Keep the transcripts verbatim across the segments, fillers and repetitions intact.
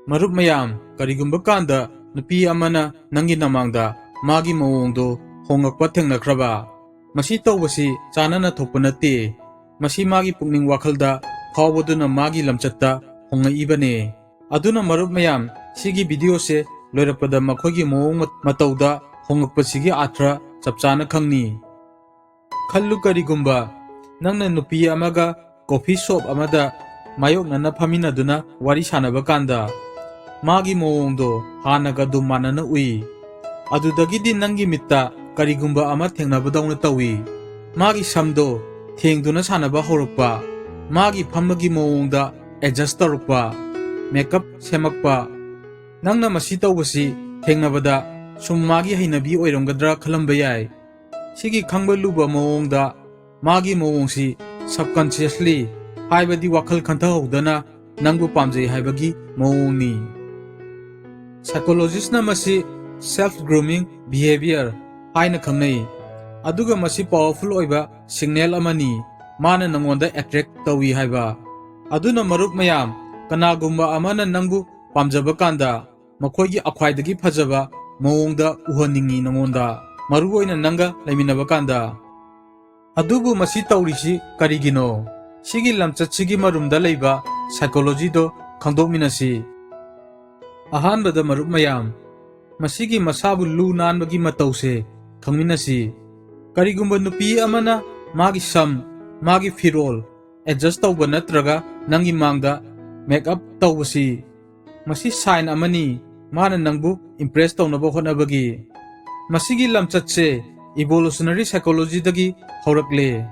ꯃꯔꯨꯞ ꯃꯌꯥꯝ, ꯀꯔꯤꯒꯨꯝꯕ ꯀꯥꯟꯗ ꯅꯨꯄꯤ ꯑꯃꯅ ꯅꯪꯒꯤ ꯅꯃꯥꯡꯗ ꯃꯥꯒꯤ ꯃꯑꯣꯡꯗꯣ ꯍꯣꯡꯂꯛꯄ ꯊꯦꯡꯅꯈ꯭ꯔꯕ? ꯃꯁꯤ ꯇꯧꯕꯁꯤ ꯆꯥꯅꯅ ꯊꯣꯛꯄ ꯅꯠꯇꯦ꯫ ꯃꯁꯤ ꯃꯥꯒꯤ ꯄꯨꯛꯅꯤꯡ ꯋꯥꯈꯜꯗ ꯐꯥꯎꯕꯗꯨꯅ ꯃꯥꯒꯤ ꯂꯝꯆꯠꯇ ꯍꯣꯡꯂꯛꯏꯕꯅꯦ꯫ ꯑꯗꯨꯅ ꯃꯔꯨꯞ ꯃꯌꯥꯝ, ꯁꯤꯒꯤ ꯚꯤꯗꯤꯑꯣꯁꯦ ꯂꯣꯏꯔꯛꯄꯗ ꯃꯈꯣꯏꯒꯤ ꯃꯑꯣꯡ ꯃ-, ꯃꯇꯧꯗ ꯍꯣꯡꯂꯛꯄꯁꯤꯒꯤ ꯑꯥꯊ꯭ꯔ ꯆꯞ ꯆꯥꯅ ꯈꯪꯅꯤ꯫ ꯈꯜꯂꯨ, ꯀꯔꯤꯒꯨꯝꯕ ꯅꯪꯅ ꯅꯨꯄꯤ ꯑꯃꯒ ꯀꯣꯐꯤ ꯁꯣꯞ ꯑꯃꯗ ꯃꯥꯌꯣꯛꯅꯅ ꯐꯝꯃꯤꯟꯅꯗꯨꯅ ꯋꯥꯔꯤ ꯁꯥꯟꯅꯕ ꯀꯥꯟꯗ ꯃꯥꯒꯤ ꯃꯑꯣꯡꯗꯣ ꯍꯥꯟꯅꯒ ꯑꯗꯨꯝ ꯃꯥꯟꯅꯅ ꯎꯏ꯫ ꯑꯗꯨꯗꯒꯤꯗꯤ ꯅꯪꯒꯤ ꯃꯤꯠꯇ ꯀꯔꯤꯒꯨꯝꯕ ꯑꯃ ꯊꯦꯡꯅꯕꯗꯧꯅ ꯇꯧꯏ꯫ ꯃꯥꯒꯤ ꯁꯝꯗꯣ ꯊꯦꯡꯗꯨꯅ ꯁꯥꯟꯅꯕ ꯍꯧꯔꯛꯄ, ꯃꯥꯒꯤ ꯐꯝꯕꯒꯤ ꯃꯑꯣꯡꯗ ꯑꯦꯗꯖꯁ ꯇꯧꯔꯛꯄ, ꯃꯦꯀꯞ ꯁꯦꯝꯃꯛꯄ꯫ ꯅꯪꯅ ꯃꯁꯤ ꯇꯧꯕꯁꯤ ꯊꯦꯡꯅꯕꯗ ꯁꯨꯝ ꯃꯥꯒꯤ ꯍꯩꯅꯕꯤ ꯑꯣꯏꯔꯝꯒꯗ꯭ꯔꯥ ꯈꯜꯂꯝꯕ ꯌꯥꯏ꯫ ꯁꯤꯒꯤ ꯈꯪꯕ ꯂꯨꯕ ꯃꯑꯣꯡꯗ ꯃꯥꯒꯤ ꯃꯑꯣꯡꯁꯤ subconsciously, ꯍꯥꯏꯕꯗꯤ ꯋꯥꯈꯜ ꯈꯟꯊꯍꯧꯗꯅ ꯅꯪꯕꯨ ꯄꯥꯝꯖꯩ ꯍꯥꯏꯕꯒꯤ ꯃꯑꯣꯡꯅꯤ꯫ Psychologistꯅ ꯃꯁꯤ self grooming behavior ꯍꯥꯏꯅ ꯈꯪꯅꯩ꯫ ꯑꯗꯨꯒ ꯃꯁꯤ powerful ꯑꯣꯏꯕ signal ꯑꯃꯅꯤ, ꯃꯥꯅ ꯅꯉꯣꯟꯗ attract ꯇꯧꯏ ꯍꯥꯏꯕ꯫ ꯑꯗꯨꯅ ꯃꯔꯨꯞ ꯃꯌꯥꯝ, ꯀꯅꯥꯒꯨꯝꯕ ꯑꯃꯅ ꯅꯪꯕꯨ ꯄꯥꯝꯖꯕ ꯀꯥꯟꯗ ꯃꯈꯣꯏꯒꯤ ꯑꯈ꯭ꯋꯥꯏꯗꯒꯤ ꯐꯖꯕ ꯃꯑꯣꯡꯗ ꯎꯍꯟꯅꯤꯡꯏ ꯅꯉꯣꯟꯗ, ꯃꯔꯨꯑꯣꯏꯅ ꯅꯪꯒ ꯂꯩꯃꯤꯟꯅꯕ ꯀꯥꯟꯗ꯫ ꯑꯗꯨꯕꯨ ꯃꯁꯤ ꯇꯧꯔꯤꯁꯤ ꯀꯔꯤꯒꯤꯅꯣ? ꯁꯤꯒꯤ ꯂꯝꯆꯠꯁꯤꯒꯤ ꯃꯔꯨꯝꯗ ꯂꯩꯕ psychologyꯗꯣ ꯈꯪꯗꯣꯛꯃꯤꯟꯅꯁꯤ꯫ ꯑꯍꯥꯟꯕꯗ ꯃꯔꯨꯞ ꯃꯌꯥꯝ, ꯃꯁꯤꯒꯤ ꯃꯁꯥꯕꯨ ꯂꯨ ꯅꯥꯟꯕꯒꯤ ꯃꯇꯧꯁꯦ ꯈꯪꯃꯤꯟꯅꯁꯤ꯫ ꯀꯔꯤꯒꯨꯝꯕ ꯅꯨꯄꯤ ꯑꯃꯅ ꯃꯥꯒꯤ ꯁꯝ, ꯃꯥꯒꯤ ꯐꯤꯔꯣꯜ adjust ꯇꯧꯕ ꯅꯠꯇ꯭ꯔꯒ ꯅꯪꯒꯤ ꯃꯥꯡꯗ makeup ꯇꯧꯕꯁꯤ, ꯃꯁꯤ sign ꯑꯃꯅꯤ, ꯃꯥꯅ ꯅꯪꯕꯨ impress ꯇꯧꯅꯕ ꯍꯣꯠꯅꯕꯒꯤ꯫ ꯃꯁꯤꯒꯤ ꯂꯝꯆꯠꯁꯦ evolutionary psychologyꯗꯒꯤ ꯍꯧꯔꯛꯂꯦ,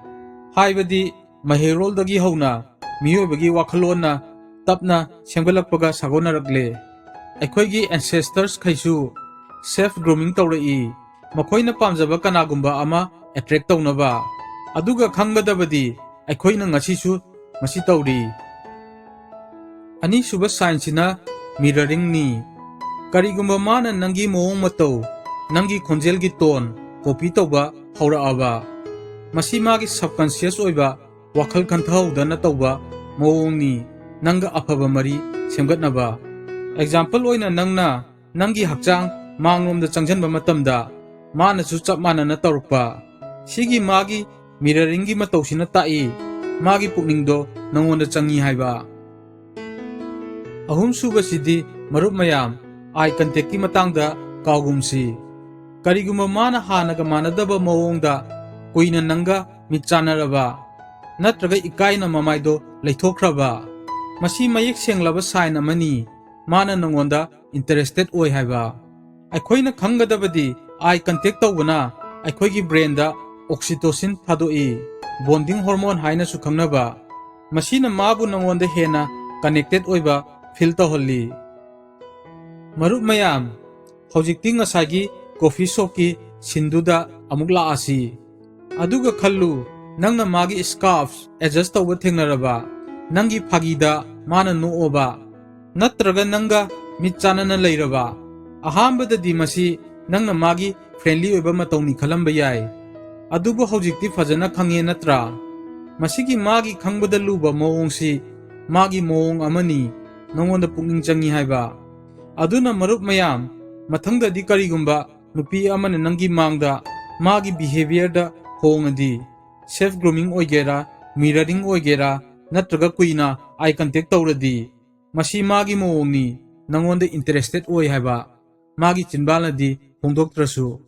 ꯍꯥꯏꯕꯗꯤ ꯃꯍꯩꯔꯣꯜꯗꯒꯤ ꯍꯧꯅ ꯃꯤꯑꯣꯏꯕꯒꯤ ꯋꯥꯈꯜꯂꯣꯟꯅ ꯇꯞꯅ ꯁꯦꯝꯒꯠꯂꯛꯄꯒ ꯁꯥꯒꯣꯟꯅꯔꯛꯂꯦ꯫ ꯑꯩꯈꯣꯏꯒꯤ ancestors ꯈꯩꯁꯨ self grooming ꯇꯧꯔꯛꯏ, ꯃꯈꯣꯏꯅ ꯄꯥꯝꯖꯕ ꯀꯅꯥꯒꯨꯝꯕ ꯑꯃ attract ꯇꯧꯅꯕ꯫ ꯑꯗꯨꯒ ꯈꯪꯒꯗꯕꯗꯤ, ꯑꯩꯈꯣꯏꯅ ꯉꯁꯤꯁꯨ ꯃꯁꯤ ꯇꯧꯔꯤ꯫ ꯑꯅꯤꯁꯨꯕ signꯁꯤꯅ mirroringꯅꯤ꯫ ꯀꯔꯤꯒꯨꯝꯕ ꯃꯥꯅ ꯅꯪꯒꯤ ꯃꯑꯣꯡ ꯃꯇꯧ, ꯅꯪꯒꯤ ꯈꯣꯟꯖꯦꯜꯒꯤ tone copy ꯇꯧꯕ ꯍꯧꯔꯛꯑꯕ, ꯃꯁꯤ ꯃꯥꯒꯤ subconscious ꯑꯣꯏꯕ ꯋꯥꯈꯜ ꯈꯟꯊꯍꯧꯗꯅ ꯇꯧꯕ ꯃꯑꯣꯡꯅꯤ, ꯅꯪꯒ ꯑꯐꯕ ꯃꯔꯤ ꯁꯦꯝꯒꯠꯅꯕ꯫ ꯑꯦꯛꯖꯥꯝꯄꯜ ꯑꯣꯏꯅ, ꯅꯪꯅ ꯅꯪꯒꯤ ꯍꯛꯆꯥꯡ ꯃꯥꯡꯂꯣꯝꯗ ꯆꯪꯁꯤꯟꯕ ꯃꯇꯝꯗ ꯃꯥꯅꯁꯨ ꯆꯞ ꯃꯥꯟꯅꯅ ꯇꯧꯔꯛꯄ꯫ ꯁꯤꯒꯤ ꯃꯥꯒꯤ ꯃꯤꯔꯔꯤꯡꯒꯤ ꯃꯇꯧꯁꯤꯅ ꯇꯥꯛꯏ ꯃꯥꯒꯤ ꯄꯨꯛꯅꯤꯡꯗꯣ ꯅꯪꯉꯣꯟꯗ ꯆꯪꯉꯤ ꯍꯥꯏꯕ꯫ ꯑꯍꯨꯝꯁꯨꯕꯁꯤꯗꯤ, ꯃꯔꯨꯞ ꯃꯌꯥꯝ, ꯑꯥꯏ ꯀꯟꯇꯦꯛꯀꯤ ꯃꯇꯥꯡꯗ ꯀꯥꯎꯒꯨꯝꯁꯤ꯫ ꯀꯔꯤꯒꯨꯝꯕ ꯃꯥꯅ ꯍꯥꯟꯅꯒ ꯃꯥꯟꯅꯗꯕ ꯃꯑꯣꯡꯗ ꯀꯨꯏꯅ ꯅꯪꯒ ꯃꯤꯠ ꯆꯥꯟꯅꯔꯕ, ꯅꯠꯇ꯭ꯔꯒ ꯏꯀꯥꯏꯅ ꯃꯃꯥꯏꯗꯣ ꯂꯩꯊꯣꯛꯈ꯭ꯔꯕ, ꯃꯁꯤ ꯃꯌꯦꯛ ꯁꯦꯡꯂꯕ ꯁꯥꯏꯟ ꯑꯃꯅꯤ ꯃꯥꯅ ꯅꯪꯉꯣꯟꯗ ꯏꯟꯇꯔꯦꯁꯇꯦꯠ ꯑꯣꯏ ꯍꯥꯏꯕ꯫ ꯑꯩꯈꯣꯏꯅ ꯈꯪꯒꯗꯕꯗꯤ, ꯑꯥꯏ ꯀꯟꯇꯦꯛ ꯇꯧꯕꯅ ꯑꯩꯈꯣꯏꯒꯤ ꯕ꯭ꯔꯦꯟꯗ ꯑꯣꯛꯁꯤꯇꯣꯁꯤꯟ ꯊꯥꯗꯣꯛꯏ, ꯕꯣꯟꯗꯤꯡ ꯍꯣꯔꯃꯣꯟ ꯍꯥꯏꯅꯁꯨ ꯈꯪꯅꯕ꯫ ꯃꯁꯤꯅ ꯃꯥꯕꯨ ꯅꯪꯉꯣꯟꯗ ꯍꯦꯟꯅ ꯀꯅꯦꯛꯇꯦꯠ ꯑꯣꯏꯕ ꯐꯤꯜ ꯇꯧꯍꯜꯂꯤ꯫ ꯃꯔꯨꯞ ꯃꯌꯥꯝ, ꯍꯧꯖꯤꯛꯇꯤ ꯉꯁꯥꯏꯒꯤ ꯀꯣꯐꯤ ꯁꯣꯞꯀꯤ ꯁꯤꯟꯗꯨꯗ ꯑꯃꯨꯛ ꯂꯥꯛꯑꯁꯤ꯫ ꯑꯗꯨꯒ ꯈꯜꯂꯨ, ꯅꯪꯅ ꯃꯥꯒꯤ ꯁ꯭ꯀꯥꯔꯐ ꯑꯦꯗꯖꯁ ꯇꯧꯕ ꯊꯦꯡꯅꯔꯕ, ꯅꯪꯒꯤ ꯐꯥꯒꯤꯗ ꯃꯥꯅ ꯅꯣꯛꯑꯕ, ꯅꯠꯇ꯭ꯔꯒ ꯅꯪꯒ ꯃꯤꯠ ꯆꯥꯟꯅꯅ ꯂꯩꯔꯕ꯫ ꯑꯍꯥꯟꯕꯗꯗꯤ ꯃꯁꯤ ꯅꯪꯅ ꯃꯥꯒꯤ ꯐ꯭ꯔꯦꯟꯂꯤ ꯑꯣꯏꯕ ꯃꯇꯧꯅꯤ ꯈꯜꯂꯝꯕ ꯌꯥꯏ, ꯑꯗꯨꯕꯨ ꯍꯧꯖꯤꯛꯇꯤ ꯐꯖꯅ ꯈꯪꯉꯦ ꯅꯠꯇ꯭ꯔꯥ? ꯃꯁꯤꯒꯤ ꯃꯥꯒꯤ ꯈꯪꯕꯗ ꯂꯨꯕ ꯃꯑꯣꯡꯁꯤ ꯃꯥꯒꯤ ꯃꯑꯣꯡ ꯑꯃꯅꯤ ꯅꯉꯣꯟꯗ ꯄꯨꯛꯅꯤꯡ ꯆꯪꯉꯤ ꯍꯥꯏꯕ꯫ ꯑꯗꯨꯅ ꯃꯔꯨꯞ ꯃꯌꯥꯝ, ꯃꯊꯪꯗꯗꯤ ꯀꯔꯤꯒꯨꯝꯕ ꯅꯨꯄꯤ ꯑꯃꯅ ꯅꯪꯒꯤ ꯃꯥꯡꯗ ꯃꯥꯒꯤ ꯕꯤꯍꯦꯕꯤꯌꯔꯗ ꯍꯣꯡꯉꯗꯤ, ꯁꯦꯜꯐ ꯒ꯭ꯔꯨꯃꯤꯡ ꯑꯣꯏꯒꯦꯔꯥ, ꯃꯤꯔꯔꯤꯡ ꯑꯣꯏꯒꯦꯔꯥ, ꯅꯠꯇ꯭ꯔꯒ ꯀꯨꯏꯅ ꯑꯥꯏ ꯀꯟꯇꯦꯛ ꯇꯧꯔꯗꯤ, ꯃꯁꯤ ꯃꯥꯒꯤ ꯃꯑꯣꯡꯅꯤ, ꯅꯪꯉꯣꯟꯗ ꯏꯟꯇꯔꯦꯁꯇꯦꯠ ꯑꯣꯏ ꯍꯥꯏꯕ ꯃꯥꯒꯤ ꯆꯤꯟꯕꯥꯜꯅꯗꯤ ꯐꯣꯡꯗꯣꯛꯇ꯭ꯔꯁꯨ꯫